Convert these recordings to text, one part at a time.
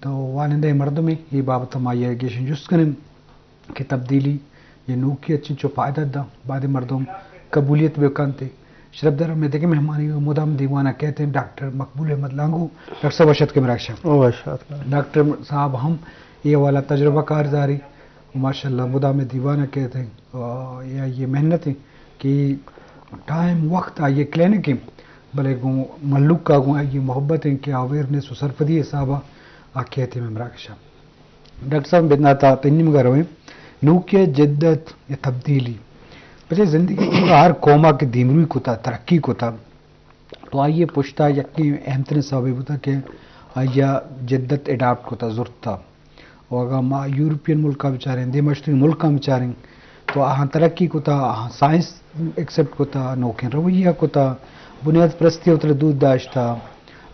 تو وانندہ مردمے اے بابت ما آئی ءَ گیشیں جست کنیں کہ تبدیلی یا نوکیت چنچو فائدہ داں، بعد مردم قبولیت بہ کنت۔ شرپدار، مئے دگہ مہمانے مدام دیوان ءَ کئیت ایں ڈاکٹر مقبول احمد لانگو۔ ڈاکٹر صاحب وش اتک مئے راہشان۔ وش اتک۔ ڈاکٹر صاحب ہم اے حوالہ تجربہ کار زاری و ماشاءاللہ مدام دیوان ءَ کئیت ایں۔ آ، اے آئی ءِ محنت ایں کہ ٹائم وقت آئی ءِ کلینک ایں، بلے گوں مھلوک ءَ گوں آئی ءِ محبت ایں کہ اویئرنیس و سرپدی ءِ حساب ءَ آ کئیت ایں مئے مراگش ءَ۔ ڈاکٹر صاحب، بندات ءَ تئی نیمگ ءَ رویں، نوکیت، جدت یا تبدیلی، پچے زندگی ءِ ہر قوم ءَ کہ دیمروئی کتا، ترقی کتا، تو آئی ءِ پشت ءَ یکیں اہم تریں سببے بوتا کہ آئی ءَ جدت اڈاپٹ کتا، زرتا۔ و اگاں ما یورپین ملکاں بچاریں، دیماشتری ملکاں بچاریں، تو آہاں ترقی کتا، آہاں سائنس ایکسپٹ کتا، نوکیں رویہ کتا، بنیاد پرستی ءَ وترا دور داشتا،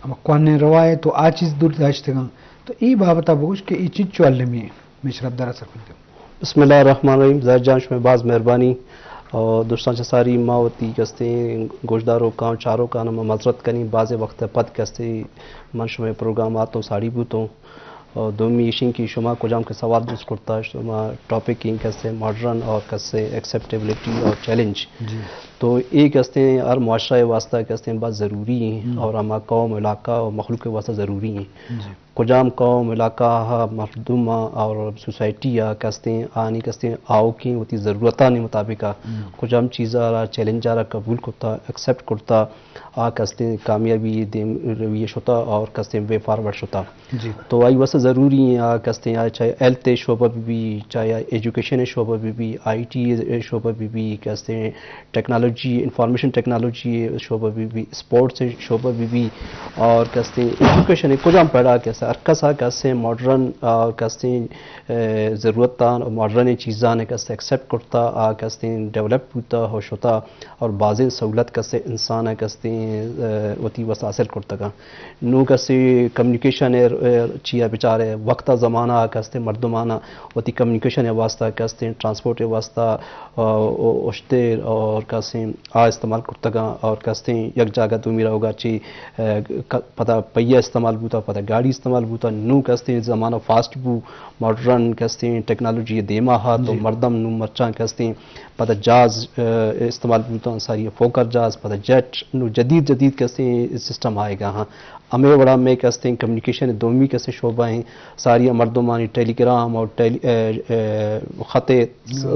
ہما کوہنیں روایت و آ چیز دور داشتگاں۔ تو اے بابت ءَ بگوش کہ اے چنچو المی ایں، مئے شرپدار ءَ سرپد بہ۔ بسم اللہ الرحمن الرحیم۔ ظاہر جان، شمئے باز مہربانی۔ اور دوستاں چہ ساری ما وتی کستیں گوشداروکاں، چاروکاں ما معذرت کنیں، بازیں وقت ءَ پد کستیں من شمئے پروگرام ءَ آتوں، ساڑی بوتوں۔ اور دومی ایشیں کہ شما کجام کہ سوال جست کرتا، شما ٹاپک ایں کستیں ماڈرن اور کستیں ایکسپٹیبلٹی اور چیلنج۔ جی۔ تو اے کستیں ہر معاشرہ ءِ واسطہ کستیں باز ضروری ایں ہم۔ اور ہما قوم، علاقہ اور مخلوق ءِ واسطہ ضروری ایں۔ جی۔ کجام قوم، علاقہ ءِ مردم ءَ اور سوسائٹی ءَ کستیں آنی کستیں آؤکیں وتی ضرورتانی مطابق ءَ ہم۔ کجام چیز ءَ را، چیلنج ءَ را قبول کرتا، ایکسپٹ کرتا، آ کستیں کامیابی دیم روی ءَ شتا اور کستیں وے فارورڈ شتا۔ جی۔ تو آئی واسطہ ضروری ایں، آ کستیں آ چاہے ہیلتھ ءِ شعبہ بہ بی، چاہے ایجوکیشن ءِ شعبہ بہ بی، آئی ٹی ءِ شعبہ بہ بی، کستیں ٹیکنالوجی، انفارمیشن ٹیکنالوجی ءِ شعبہ بہ بی، اسپورٹس ءِ شعبہ بہ بی، اور کستیں ایجوکیشن ءِ کجام پڑا کستیں ہر کس ءَ کستیں ماڈرن، آ، کستیں، اے، ضرورتاں، ماڈرن چیزاں کستیں ایکسپٹ کرتا، آ کستیں ڈیولپ بوتا، ہو شتا، اور بازیں سہولت کستیں انسان ءَ کستیں، اے، وتی واسطہ حاصل کرتگاں۔ نوں کستیں کمیونیکیشن ءِ، اے، چیا بچارے، وقت ءِ زمانہ ءَ کستیں مردماں وتی کمیونیکیشن ءِ واسطہ کستیں، ٹرانسپورٹ ءِ واسطہ، آ، او-، اشتر اور کستیں آ استعمال کرتگاں اور کستیں یک جاگہ دومی روگا چی، اے، ک-، پدا پہیہ استعمال بوتا، پدا گاڑی استعمال بوتا، نوں کستیں زمانہ فاسٹ بو، ماڈرن کستیں ٹیکنالوجی دیما ہا تو جی۔ مردم نوں مرچاں کستیں پدا جہاز، اے، استعمال بوتاں، ساری فوکر جہاز، پدا جیٹ، نوں جدید جدید کستیں سسٹم آئیگا ہاں۔ ہمے وڑا مئے کستیں کمیونیکیشن دومی کستیں شعبہ ایں، ساری مردمانی ٹیلی گرام اور ٹیلی، اے، اے، خط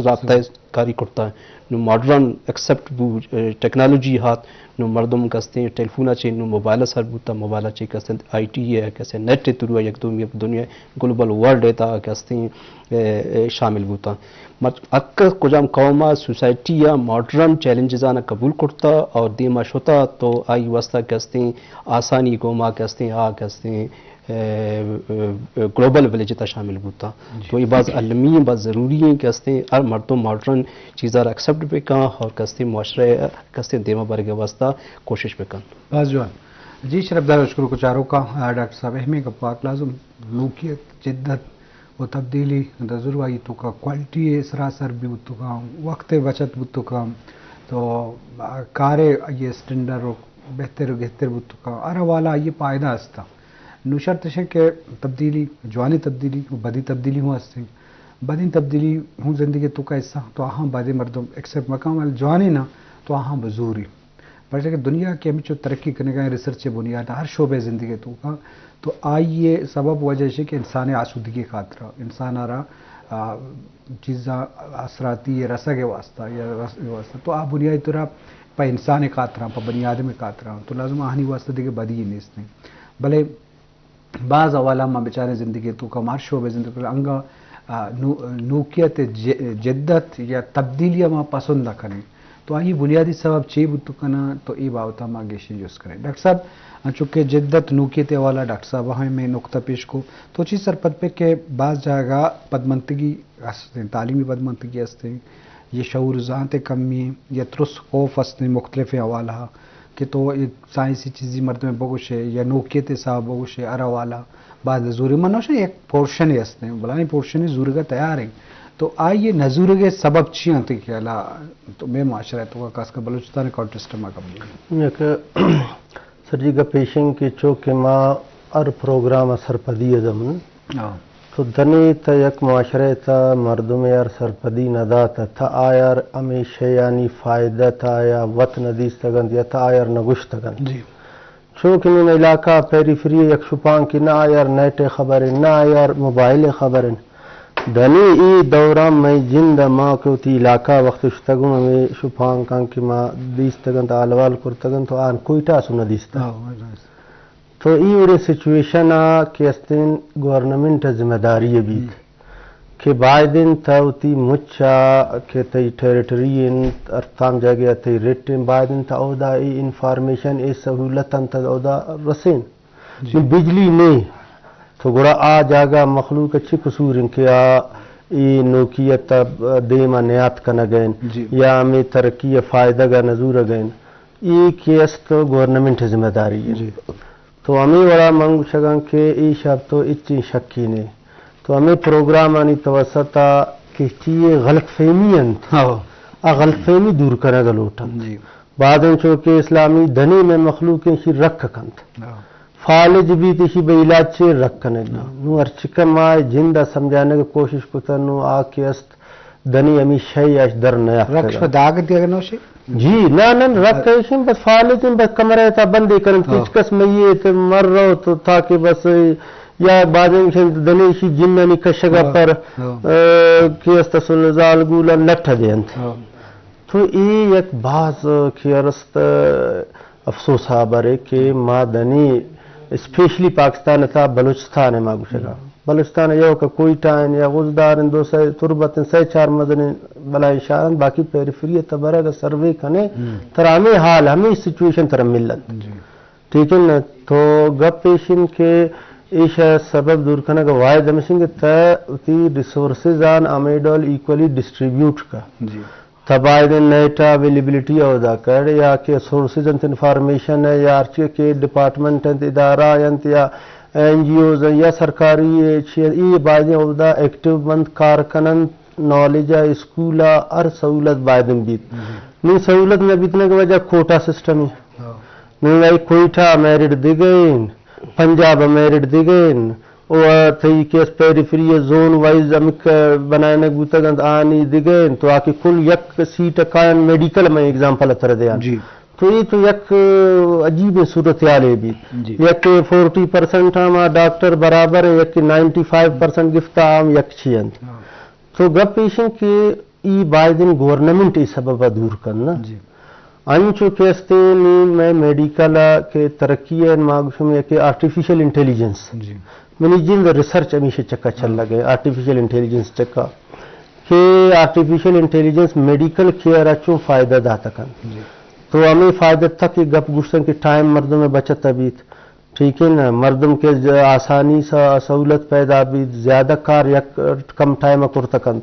رابطہ کاری کرتا۔ نوں ماڈرن ایکسپٹ بو، اے، ٹیکنالوجی ہات، نوں مردم کستیں ٹیلیفون ءَ چے نوں موبائل ءَ سر بوتا، موبائل ءَ چے کستیں آئی ٹی ءِ کستیں نیٹ ءِ تھرو ءَ یک دومی دنیا گلوبل ورلڈ ءِ تہا کستیں، اے، اے، شامل بوتا۔ مر-، ہر کجام قوم ءَ، سوسائٹی ءَ ماڈرن چیلنجز آں قبول کرتا اور دیما شتا تو آئی واسطہ کستیں آسانی گوما کستیں آ کستیں، اے، اے، اے، گلوبل ولیج ءِ تہا شامل بوتا۔ جی۔ تو اے باز المی ایں، باز ضروری ایں کستیں ہر مردم ماڈرن چیزاں را ایکسپٹ بکن اور کستیں معاشرہ ءَ کستیں دیما برگ ءِ واسطہ کوشش بکن۔ باز جوان۔ جی شرپدار، شکر گزار، چاروکاں، آ، ڈاکٹر صاحب اہمیں گپ ءَ لازم نوکیت، جدت و تبدیلی، دا ضرور آئی توکا کوالٹی ءِ سراسر بوت کنت، وقت ءِ بچت بوت کنت، تو، آ، کار ءِ آئی اسٹینڈرڈ رو بہتر و گہتر بوت کنت، ہر حوالہ آئی فائدہ است۔ نوں شرط اش کہ تبدیلی، جوانیں تبدیلی و بدیں تبدیلی ہوں است۔ بدیں تبدیلی ہوں زندگی توکا حصہ، تو آہاں بدیں مردم ایکسپٹ مکن، ول جوانیں نا تو آہاں بزوری۔ پرچا کہ دنیا کہ ہمینچو ترقی کنگا ایں ریسرچ ءِ بنیاد ءَ ہر شعبہ زندگی توکا، تو آئی ءِ سبب وجہ اش کہ انسان ءِ آسودگی خاطر، انسان ءَ را، آ، چیزاں آسراتی ءِ رسگ ءِ واسطہ یا رس ءِ واسطہ، تو آ بنیادی طور ءَ پہ انسان ءِ خاطر، پہ بنی آدم ءِ خاطر، تو لازم آہانی واسطہ دگہ بدی نیست۔ بلے باز حوالہ ما بچاریں زندگی توکا، ہر شعبہ زندگی توکا انگا، آ، نو-، نوکیت ءِ ج-، جدت یا تبدیلی ءَ ما پسند نہ کنیں۔ تو آئی بنیادی سبب چے بوت کناں، تو اے بابت ءَ ما گیشیں جست کنیں۔ ڈاکٹر صاحب، انچو کہ جدت نوکیت ءِ حوالہ ڈاکٹر صاحب ءَ ہمے نقطہ پیش کو، تو چی سرپد پہ کہ باز جاگہ پدمنتگی ہستیں، تعلیمی پدمنتگی ہستیں، یہ شعور زانت ءِ کمی یا ترس خوف ہستیں مختلفیں حوالہ ءَ کہ تو ایک سائنسی چیزی مردم بگوشے یا نوکیت ءِ حساب بگوشے، ہر حوالہ باز نزوری من نوشن یک پورشنے ہستیں، بلائیں پورشنے زورگا تیار ایں۔ تو آئی ءِ نزورگ ءِ سبب چی انت کہ الا تو مئے معاشرہ ءِ توکا خاص کر بلوچستان ءِ کانٹیکسٹ ءَ ما کم یک سجی گپ ایش انت کہ چو کہ ما ہر پروگرام ء سرپدی ء دمن۔ ہاں۔ تو دنے تہ یک معاشرہ تہ مردم یار سرپدی نہ دات تہ آیار ہمے شیانی فائدہ تہ آیا وت نہ دیستگ انت یا تہ آیار نہ گوشتگ انت۔ جی۔ چونکہ نون علاقہ پیریفری یک شپانکے نہ آیار نیٹ خبر انت، نہ آیار موبائل خبر انت۔ دنے اے دوران مئے جند ء ما کہ وتی علاقہ وقت شتگوں ہمے شپانکاں کہ ما دیستگ انت، احوال کرتگ انت تو آن کوئٹہ ء سو نہ دیستگ۔ ہاں، ہاں، ہاں۔ تو ای وڑیں سچویشن ء کہ استیں گورنمنٹ ء ذمہ داری ء بیت کہ باید انت تہ وتی مچ ء کہ تئی ٹیریٹری انت، ہر تام جاگہ ء تئی رٹ انت، باید انت تہ اودا اے انفارمیشن، اے سہولت انت تہ اودا رسین۔ جی۔ نوں بجلی نے تو گڑا آ جاگہ مخلوق ء چی قصور انت کہ آ اے نوکیت ء دیم ء نیات کنگ ء انت جی۔ یا ہمے ترقی ء فائدگ ء نزورگ ء انت؟ اے کہ است گورنمنٹ ء ذمہ داری انت۔ جی۔ تو ہمے وڑا من گوشگاں کہ اے شپ تو ہچیں شکی نے۔ تو ہمے پروگرامانی توسط ء کہ چی اے غلط فہمی انت، ہاں۔ آ غلط فہمی دور کنگ ء لوٹ انت۔ جی۔ بعد انچو کہ اسلامی دھنے میں مخلوق ایشی رکھ کنت۔ ہاں۔ فالج بیت ایشی بہ علاج چے رکھ کنگی۔ ہاں۔ نوں ہرچکہ ما جند ء سمجھانگ ء کوشش کتن نوں آ کہ است دنی ہمی شے اش در نیاتکگ۔ رکش پہ داگ دیگ نوشے؟ جی، نہ، نہ، رکھ ایشیں بس فالج انت، بس کمرہ تا بندے کنن، ہاں۔ پیچ کس میت مر رو تو تاکہ بس یا بعد ایشیں دنی شی جنانی کشگا ہاں، پر، ہاں۔ اے، کہ است سل زال گولا لٹھ دینت۔ ہاں۔ تو اے یک باز کہ ارست افسوس ہبرے کہ ہاں۔ ما دنی اسپیشلی پاکستان تا بلوچستان ما گوشگا۔ ہاں۔ بلوچستان یو کہ کوئٹہ ان یا غزدار ان، دو سئے تربت ان، سئے چار مزنیں بلائیں شہر ان، باقی پیریفری ء تہ برگ ء سروے کنے، ہم۔ ترا ہمے حال، ہمے سچویشن ترا ملنت۔ جی۔ ٹھیک ہے نا؟ تو گپ ایش انت کہ ایش ء سبب دور کنگ ء واحد ہمیش انت کہ تہ وتی ریسورسز آن ہمے ڈول ایکولی ڈسٹریبیوٹ کا۔ جی۔ تہ باید انت نیٹ ء اویلیبلٹی ء اودا کڑ یا کہ سورسز انت انفارمیشن ء یا ہرچی کہ ڈپارٹمنٹ انت، ادارہ انت یا این جی اوز انت یا سرکاری چی انت، اے باید انت اودا ایکٹیو بنت، کار کننت، نالج ء اسکول ء ہر سہولت باید انت بیت۔ جی۔ نوں سہولت نہ بیتنگ ء وجہ کوٹا سسٹم انت۔ ہاں۔ نوں اے کوئٹہ ء میرٹ دگہ انت، پنجاب ء میرٹ دگہ انت، و تئی کہ اس پیریفری ء زون وائز ہمک بنائینگ بوتگ انت، آنی دگہ انت، تو آ کہ کل یک سیٹ ء کاینت، میڈیکل ء من ایگزامپل ء ترا دیان۔ جی۔ تو اے تو یک عجیبیں صورتحالے بیت۔ جی۔ یک فورٹی پرسنٹ ہم آ ڈاکٹر برابر انت، یک نائنٹی فائیو پرسنٹ گفتا ہم یک چی انت۔ ہاں۔ تو گپ ایش انت کہ ای باید انت گورنمنٹ ای سبب ء دور کن نا۔ جی۔ انچو کہ استے نی مئے میڈیکل ء کہ ترقی ء ما گوشم یا کہ آرٹیفیشل انٹیلیجنس۔ جی۔ منی جند ریسرچ ہمیشہ چکا چلگ ء، آرٹیفیشل انٹیلیجنس چکا کہ آرٹیفیشل انٹیلیجنس میڈیکل کیئر ء چون فائدہ داتا کن۔ جی۔ تو ہمیں فائدہ تک گپ گوشتن کہ ٹائم مردم ء بچت بیت۔ ٹھیک ہے نا، مردم کہ ز-، آسانی سا سہولت پیدا بیت، زیادہ کار یک کم ٹائم ء کرت کنت۔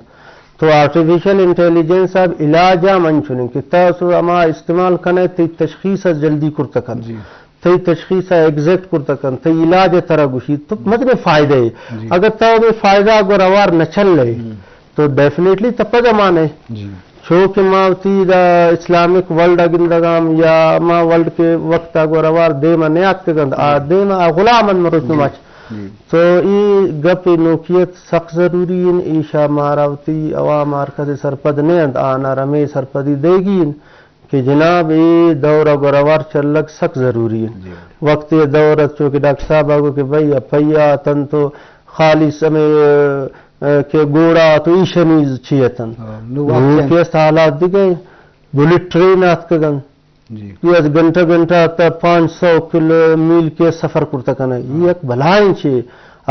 تو آرٹیفیشل انٹیلیجنس ء علاج ہم انچنیں کہ تہ سو ہما استعمال کنے، تئی تشخیص ء جلدی کرت کنت، جی۔ تئی تشخیص ء ایگزیکٹ کرت کنت، تئی علاج ء ترا گوشیت، تو مزنیں فائدہ ہے۔ جی۔ اگر تو ہمیں فائدہ ء گور اوار نہ چلے، ہم۔ تو ڈیفینیٹلی تپگ ء مان ئے۔ جی۔ چو کہ ما وتی دا اسلامک ورلڈ ء گندگ ء ہم یا ما ورلڈ کے وقت ء گور اوار دیم ء نیاتکگ انت، آ جی۔ دیم ء غلام انت مروچ جی۔ ماچ۔ جی۔ تو ای گپ ء نوکیت سک ضروری انت، ایشا مارا وتی عوام ہر کس سرپد نہ انت، آنار ہمے سرپدی دیگی انت کہ جناب اے دور ء گور اوار چلگ سک ضروری انت۔ جی۔ وقت اے دور ات چو کہ ڈاکٹر صاحب ء گو کہ بھئی اپیا اتن تو خالص ہمے، ا، کہ گھوڑا تو ایشانی چی اتن۔ ہاں، نو نو واقعاً۔ کہ است حالات دگہ انت۔ بلٹ ٹرین آتکگ انت۔ جی۔ یہ از گھنٹہ گھنٹہ تا پانچ سو کلو میل کے سفر کرتا کنے۔ یہ ہاں۔ ایک بلائیں چی۔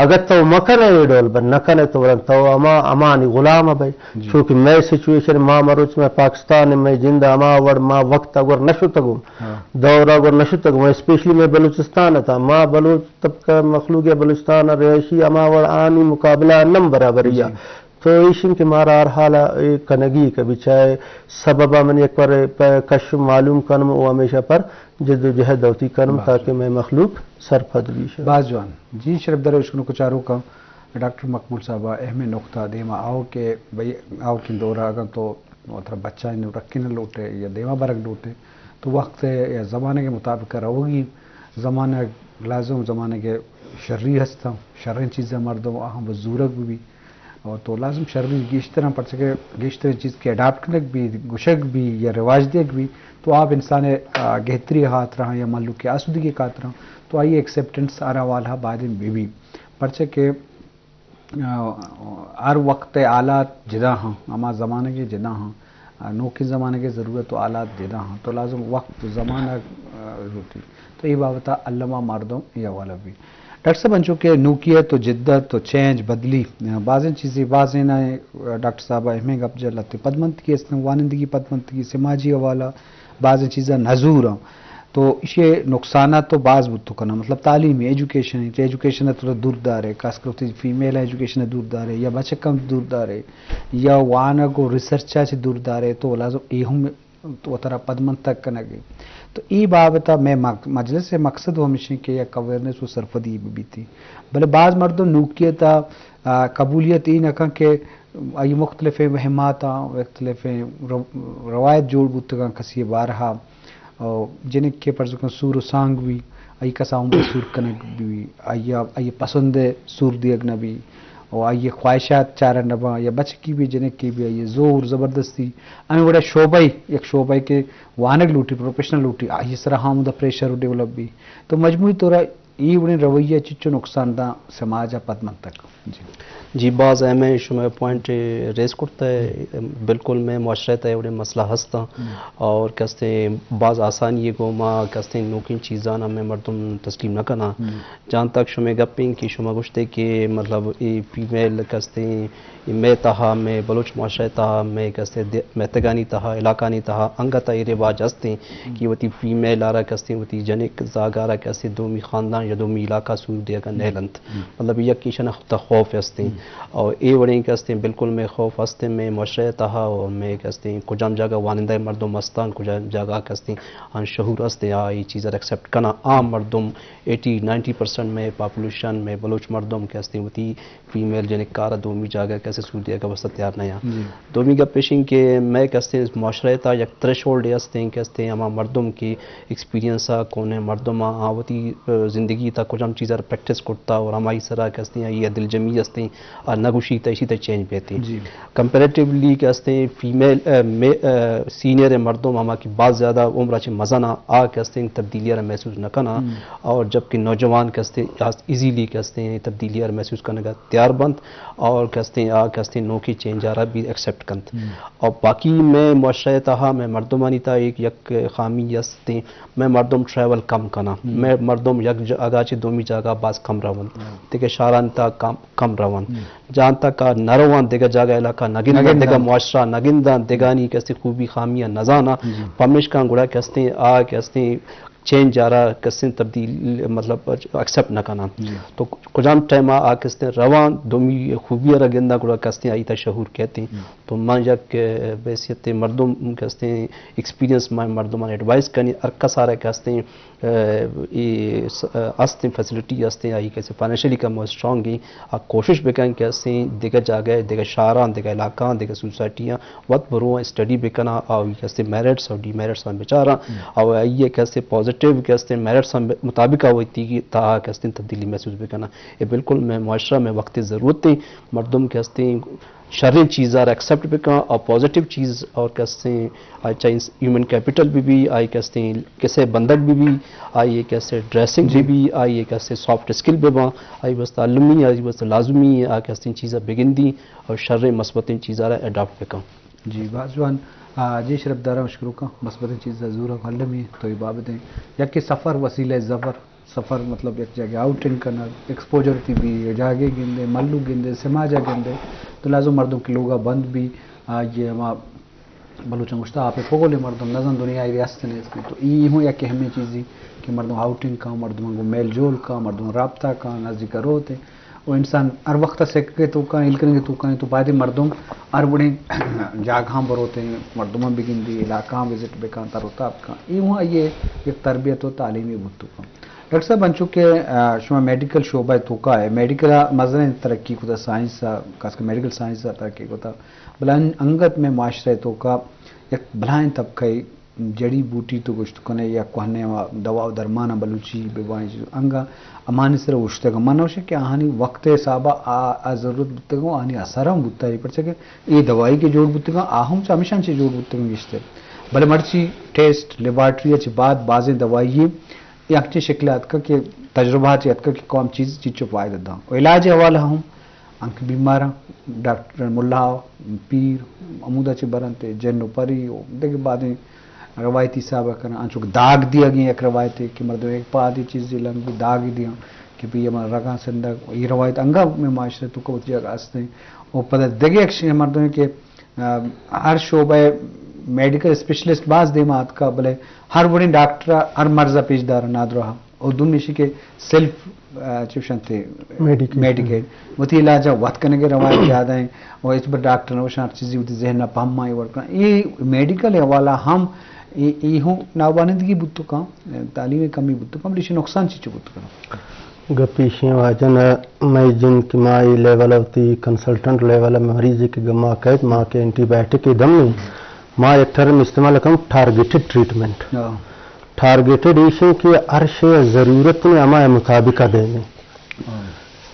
اگر تو مکنے یہ ڈول بن نہ کنے تو ورن تو اما، امانی غلام بے۔ جی۔ چونکہ میں سچویشن ما مروچ میں پاکستان میں جند اما وڑ ما وقت اگر نہ شتگوں۔ ہاں۔ دور اگر نہ شتگوں، اسپیشلی میں بلوچستان تھا۔ ما بلوچ طبقہ مخلوق یا بلوچستان ء رہائشی ہما وڑ آنی مقابلہ ء نم برابری ء۔ جی۔ تو ایشن کہ مارا ہر حال ء اے کنگی کہ بچائے سبب ء من یک بار پہ کش معلوم کنم و ہمیشہ پر جد و جہد دوتی کنم باز تاکہ جوان۔ میں مخلوق سرپد بیش۔ باز جوان۔ جی شرف در اشکنو کچارو کا ڈاکٹر مقبول صاحب ء اہم نقطہ دیما آؤ کہ بھئی آؤ کن دورہ اگن تو وترا بچائیں رکھن لوٹے یا دیما برگ لوٹے تو وقت یا زمانے کے مطابق روگی زمانہ لازم زمانے کے شری ہستاں، شریں چیزاں مردم آہاں بزورگ بہ بی۔ اور تو لازم شری گیشتر ہم، پرچہ کہ گیشتریں چیز کہ اڈاپٹ کنگ بی، گوشگ بی یا رواج دیگ بی، تو آپ انسان ء، آ، گہتری خاطر ہاں یا ملوک ء آسودگی خاطر ہاں، تو آئی ایکسپٹنس ہر حوالہ باید بہ بی۔ پرچہ کہ آ، ہر وقت ء حالات جدا ہاں، ہما زمانگ ء جدا ہاں، آ، نوکیں زمانگ ء ضرورت و حالات جدا ہاں، تو لازم وقت و زمانگ، آ، ضرورت انت۔ تو اے بابت ء الما مردم اے حوالہ بی۔ ڈاکٹر صاحب، انچو کہ نوکیت و جدت و چینج، بدلی، آ، بازیں چیزے، بازیں نہ، آ، ڈاکٹر صاحب ء ہمیں گپ جت، لہتے پدمنتگی استن، وانندگی پدمنتگی، سماجی حوالہ، بازیں چیزاں نزور آں۔ تو ایشی نقصانات تو باز بوت کناں، مطلب تعلیمی، ایجوکیشن، تو ایجوکیشن ء تو دور دارے، خاص کر وتی فیمیل ایجوکیشن ء دور دارے یا بچکاں دور دارے یا وانگ و ریسرچ ء چہ دور دارے، تو لازم اے ہم تو وترا پدمنتگ کنگ ء۔ تو اے بابت ء مئے مق-، مجلس ء مقصد ہمیش انت کہ یک اویئرنس و سرپدی بہ بیت۔ بلے باز مردم نوکیت ء، آ، قبولیت اے نہ کن کہ آئی مختلفیں وہماتاں، مختلفیں رو-، روایت جوڑ بوتگاں کسی بارہا۔ او جنک کہ پرز کن سور و سانگ بی، آئی کسا عمر سور کنگ بی، آئی، آئی پسند سور دیگ نہ بی، او آئی خواہشات چارگ نہ باں، یا بچکی بی، جنکی بی، آئی زور زبردستی، ہمیں وڑا شعبہ، یک شعبہ کہ وانگ لوٹی، پروفیشنل لوٹی، آئی سرا ہم دا پریشر ڈیولپ بی۔ تو مجموعی طور اے وڑیں رویہ چچو نقصان داں سماج ء پد منتگ؟ جی۔ جی، باز اہم ہے، شما پوائنٹ ریز کرتا ہے۔ بالکل، میں معاشرہ تہ اے وڑیں مسئلہ ہستاں۔ اور کستیں باز آسانی ہے گو ما کستیں نوکیں چیزاں میں مردم تسلیم نہ کناں۔ جہاں تک شما گپیں کہ شما گوشتے کہ مطلب اے فیمیل کستیں اے مئے تہا، مئے بلوچ معاشرہ تہا، مئے کسے دے-، مہتگانی تہا، علاقانی تہا انگت ء اے رواج ہستیں کہ وتی فیمیل آرا کستیں، وتی جنک زاگ آرا کستیں دومی خاندان یا دومی علاقہ سور دیگا نیلنت۔ مطلب یک ایشان تہ خوف ہستیں۔ اور اے وڑیں کستیں بالکل مئے خوف ہستیں، مئے معاشرہ تہا اور مئے کستیں کجام جاگہ وانندہ مردم ہستاں، کجام جاگہ کستیں ان شعور ہستیں، آ اے چیز ایکسپٹ کناں۔ عام مردم، ایٹی نائنٹی پرسنٹ مئے پاپولیشن، مئے بلوچ مردم کستیں وتی فیمیل جنک کار ء دومی جاگہ کسے سور دیگ ء واسطہ تیار نہ آں۔ دومی گپ ایش انت کہ مئے کستیں معاشرہ ء تھا یک تھریش ہولڈ ہستیں کہ ہستیں ہما مردم کہ ایکسپیرینس ء کونے مردم ء آ وتی، ء، زندگی تھا کجام چیز ء پریکٹس کرتا اور ہمائی سرا کہ ہستیں آئی ء دلجمی ہستیں آ نہ گوشی تھا اسی تھا چینج بیتیں۔ کمپیریٹیولی کہ ہستیں فیمیل، ء، مے-، ء، سینئر مردم ہما کہ باز زیادہ عمر ء چہ مزن آ، آ کہ ہستیں تبدیلی ء را محسوس نہ کناں اور جبکہ نوجوان کہ ہستیں ایزیلی کہ ہستیں تبدیلی ء را محسوس کنگ ء تیار بنت اور کہ ہستیں آ کہ ہستیں نوکیں چینج ء را بھی ایکسپٹ کنت۔ اور باقی مئے معاشرہ ء تہا مئے مردمانی تہا ایک یک خامی ہستیں، مئے مردم ٹریول کم کناں، مئے مردم یک جاگہ چہ دومی جاگہ باز کم رونت، دگہ شہرانی تہا کم، کم رونت۔ جہاں تک آ نہ رواں دگہ جاگہ علاقہ نہ گنداں، دگہ معاشرہ نہ گنداں، دگانی کسی خوبی خامیاں نہ زاناں، پمیشکاں گڑا کہ ہستیں آ کہ ہستیں چینج آرا کسیں تبدیل، مطلب، ایکسپٹ نہ کناں۔ تو کجام ٹائم آ، آ کستیں رواں دومی خوبی را گنداں گڑا کستیں آئی تا شعور کہتیں۔ تو من یک، ء، بحیثیت مردم کستیں ایکسپیرینس من مردمان ایڈوائز کنی، ہر کس آرا کستیں، ء، ای س-، ء، استیں فیسلٹی استیں، آئی کسے فائنینشلی کم اسٹرانگ ہیں، آ کوشش بکن کہ استیں دگہ جاگہ، دگہ شہراں، دگہ علاقاں، دگہ سوسائٹیاں وت برو اسٹڈی بکناں، آ کسے میرٹس اور ڈی میرٹس آں بچاراں، اور آئی کسے پازیٹیو کسے میرٹس آں مطابق آ وتی تہا کستیں تبدیلی محسوس بکناں۔ اے بالکل مئے معاشرہ مئے وقت ضرورت ہیں، مردم کستیں شریں چیز آر ایکسپٹ بکن اور پازیٹیو چیز اور کستیں آئی چاہے ہیومن کیپٹل بھی بھی، آئی کستیں کسے بندگ بھی بھی، آئی کسے ڈریسنگ بھی بھی، آئی کسے سافٹ اسکل بھی باں، آئی واسطہ علمی، آئی واسطہ لازمی ہے، آ کستیں چیزاں بگندی اور شریں مثبتیں چیزاں را اڈاپٹ بکن۔ جی، باز جوان۔ آ، جی شرف دارا مشکروکاں، مثبتیں چیزاں زورا علمی تو یہ بابتیں۔ یکے سفر وسیلہ ظفر، سفر مطلب یک جاگہ آؤٹنگ کنگ، ایکسپوجر تی بی، جاگے گندے، ملو گندے، سماجا گندے، تو لازم مردم کہ لوگا بند بی، آ، یہ ہما بلوچاں گوشتا، آپ پگولے مردم نزن دنیا ای ریاست نیست۔ تو ای ہوں یک اہمیں چیزی کہ مردم آؤٹنگ کن، مردم گو میل جول کن، مردم رابطہ کن، نزدیک روتے۔ و انسان ہر وقت سکگ ء توکا، ہیل کنگ ء توکا، تو باید مردم ہر وڑیں جاگہاں بروتیں، مردماں بگندی، علاقہاں وزٹ بکن، تر و تاب کن۔ اے ہوں آئی ء یک تربیت و تعلیمی بوت کن۔ ڈاکٹر صاحب، انچو کہ، آ، شما میڈیکل شعبہ ء توکا ہے، میڈیکل ء مزنیں ترقی کتا، سائنس ء، خاص کر میڈیکل سائنس ء ترقی کتا، بلے ان-، انگت میں معاشرہ ء توکا یک بلائیں طبقہ جڑی بوٹی تو گوشت کنے یا کوہنیں ہما دوا و درمان بلوچی بہ بائیں چیز انگا امانی سر اوشتگ۔ من نوشے کہ آہانی وقت حسابا آ، آ ضرورت بوتگ و آہانی اثر ہم بوتگ، پرچہ کہ اے دوائی کہ جوڑ بوتگاں، آ ہم چہ ہمیشان چہ جوڑ بوتگاں گیشتر۔ بلے مرچی ٹیسٹ، لیبارٹری چہ بعد بازیں دوائی اے انچیں شکل آتکا کہ تجربہ چہ آتکا کہ کام چیز چیچو فائدہ داں۔ و علاج حوالہ ہم انکہ بیماراں ڈاکٹر ملا، پیر، ہمودا چہ برنت، جن و پری و دگہ بازیں روایتی حساب ء کناں، انچو کہ داگ دیگ ایں یک روایتے کہ مردم یک پادے چیزے لنگ بی داگ دیاں کہ بی ہما رگاں سندگ، اے روایت انگا مئے معاشرہ توکا وتی جاگہ است ایں۔ و پدا دگہ یک شے مردمے کہ، آ، ہر شعبہ میڈیکل اسپیشلسٹ باز دیما آتکا، بلے ہر وڑیں ڈاکٹر ہر مرض پیش دار نادراہ۔ و دومی ایشی کہ سیلف، آ، چوش انت میڈیکیشن۔ میڈیکیڈ۔ وتی علاج ء وت کنگ ء روایت زیادہ ہیں۔ و ہچ بر ڈاکٹر نہ وشاں ہر چیزی وتی ذہن ء پہم آئی ورک کناں۔ اے میڈیکل حوالہ ہم اے، اے ہوں ناوانندگی بوت کاں، تعلیم کمی بوت کاں، بلے ایشی نقصان چی چو بوت کاں؟ گپ ایشی واجہ نہ، مئے جند کہ ما اے لیول ء وتی کنسلٹنٹ لیول ء مریض کہ گما کہت، ما کہ اینٹی بایوٹک ء دم نہیں، ما یک ٹرم استعمال کم ٹارگیٹڈ ٹریٹمنٹ۔ ہاں۔ ٹارگیٹڈ ایش انت کہ ہر شے ء ضرورت نے ہما ء مطابق ء دے نے۔ ہاں۔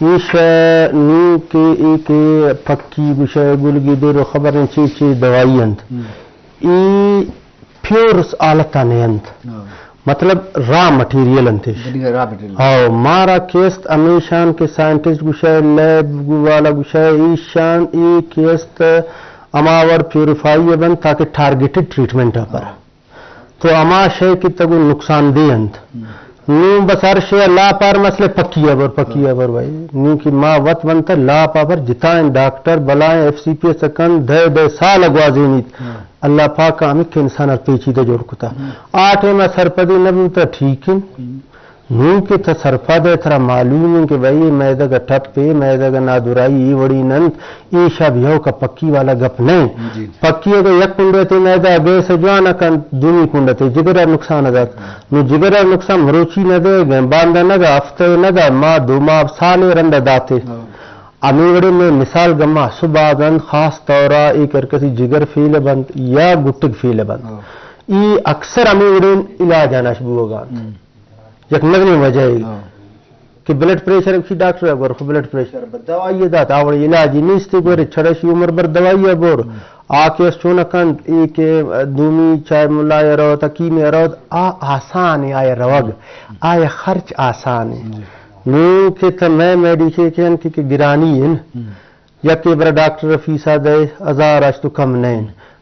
ایش ء نی کہ اے کہ پکی گوشہ گلگی دیر و خبر نے چی چی دوائی انت۔ ہم۔ اے پیور حالت ء نے انت۔ ہاں۔ مطلب را مٹیریل انت ایش۔ دنیا را مٹیریل۔ ہاں، مارا کیست ہمیشان کہ سائنٹسٹ گوشہ، لیب والا گوشہ، ایشان اے کیست ہما وڑ پیوریفائی بنت تاکہ ٹارگیٹڈ ٹریٹمنٹ ء پر۔ ہاں۔ تو ہما شے کہ تگو نقصان دہ انت۔ ہم۔ نوں بس ہر شے لاپ آر مسئلہ پکی ء بر، پکی ء بر بھائی۔ نوں کہ ما وت بنت لاپ آ بر جتائیں ڈاکٹر بلائیں ایف سی پی ایس کن دہ دہ سال گوازینیت۔ ہاں۔ اللہ پاک ہمیں کہ انسان ار پیچیدہ جوڑ کتا۔ ہم۔ آ ٹائم سرپدی نہ بوتا ٹھیک ہے۔ ہم۔ نوں کہ تہ سرپد ئے، ترا معلوم انت کہ بھئی اے میدگ ء ٹپ اے، میدگ ء نادراہی اے وڑی ننت، اے شب یوک ء پکی والا گپ نہ انت۔ جی۔ پکی اگہ یک کنڈے تئی میدہ ء گیس ء جوان ء کنت، دومی کنڈ ء تئی جگر ء نقصان ء دات۔ نوں جگر ء نقصان مروچی نہ دئیگ ء، باندا نہ دا، ہفتہ ء نہ دا، ماہ دو ماہ سالے رند ء داتے۔ ہاں۔ ہمے وڑے مئے مثال گما سباگ انت، خاص طور ء اے کر کسی جگر فیل ء بنت یا گٹگ فیل ء بنت۔ ہاں۔ اے اکثر ہمے وڑیں علاج آناش بوگ ء انت۔ ہم۔ یک نظمیں وجہ ء ہاں۔ کہ بلڈ پریشر، کسی ڈاکٹر ء گور خو بلڈ پریشر بد دوائی دات، آ وڑ علاج نیست، گور چھڑش عمر بر دوائی ء بور۔ ہم۔ آ کہ اس چون کنت، اے کہ دومی چاہے ملا ء روت، حکیم ء روت، آ آسان ہے آیا روگ، ہم۔ آیا خرچ آسان ہے۔ جی۔ نوں کہ تہ مئے میڈیکیشن کہ، کہ گرانی ہے نا۔ ہم۔ یکے برا ڈاکٹر فیسا دئے، ہزار اش تو کم نئیں۔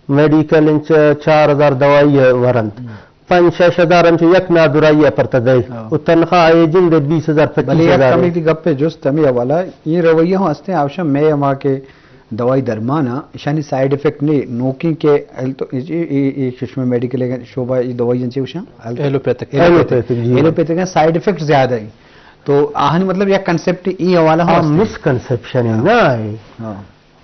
میڈیکل انچ چار ہزار دوائی ء ورنت۔ ہم۔ پنچ شش ہزار انچو یک نادرائی ء پر تہ دئے۔ ہاں۔ و تنخواہ اے جند بیس ہزار، بلے پچیس ہزار یک کمی ہے۔ دی گپ ء جست ہمے حوالہ، اے رویہ ہوں ہستیں آوشاں مئے ہما کہ دوائی درمان ء، اشانی سائیڈ افیکٹ نے، نوکیں کہ ہیلتھ، اے، اے، اے، اے چشمہ میڈیکل شعبہ، اے دوائی انچے وشاں؟ ایلوپیتھک۔ ایلوپیتھک۔ ایلوپیتھک، جی۔ ایلوپیتھک ء سائیڈ افیکٹ زیادہ ہیں۔ تو آہانی مطلب یک کنسپٹ ای حوالہ ہم آ، ہست۔ مسکنسپشن ہے ہاں۔ نا اے۔ ہاں۔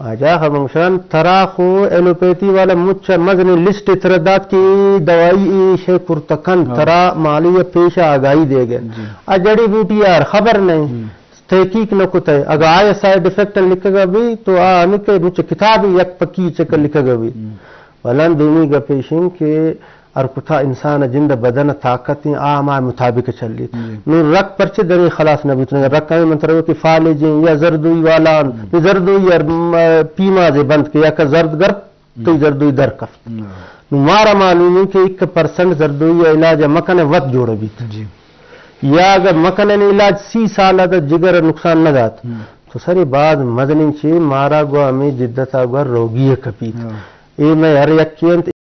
آجا خبر گوشان ترا خو ایلوپیتھی والا مچ مزنیں لسٹ ترا دات کہ اے دوائی اے شے کرتکن ہاں۔ ترا مالی پیش آگاہی دے گئے۔ جی۔ آ جڑی بوٹی یار خبر نہیں۔ ہم۔ تحقیق نہ کتہ۔ اگہ آیا سائیڈ افیکٹ لکھگا بھی تو آ ہمیں کہ مچ کتاب یک پکی چکر لکھگا بھی۔ ہم۔ ولن دومی گپیشن کہ ہر کتا انسان ء جند ء بدن ء طاقت ایں، آ ہما مطابق چلیت۔ جی۔ نوں رگ پرچے دریں خلاص نہ بوتنگ، رگ کمیں من ترا کہ فالج ایں یا زردوئی والا انت، ہم۔ نی زردوئی ار، م، پیمازے بند کہ یک زرد گرد، ہم۔ تئی زردوئی در کفت۔ ہم۔ نوں مارا معلوم ایں کہ ایک پرسنٹ زردوئی ء علاج ء مکن ء وت جوڑ بیت۔ جی۔ یا اگر مکن ء علاج سی سال ء جگر ء نقصان نہ دات، ہم۔ تو سرے بعد مزنیں چے مارا گوا ہمیں جدت ء گوا روگی ء کپیت۔ ہاں۔ اے میں ہر یکے انت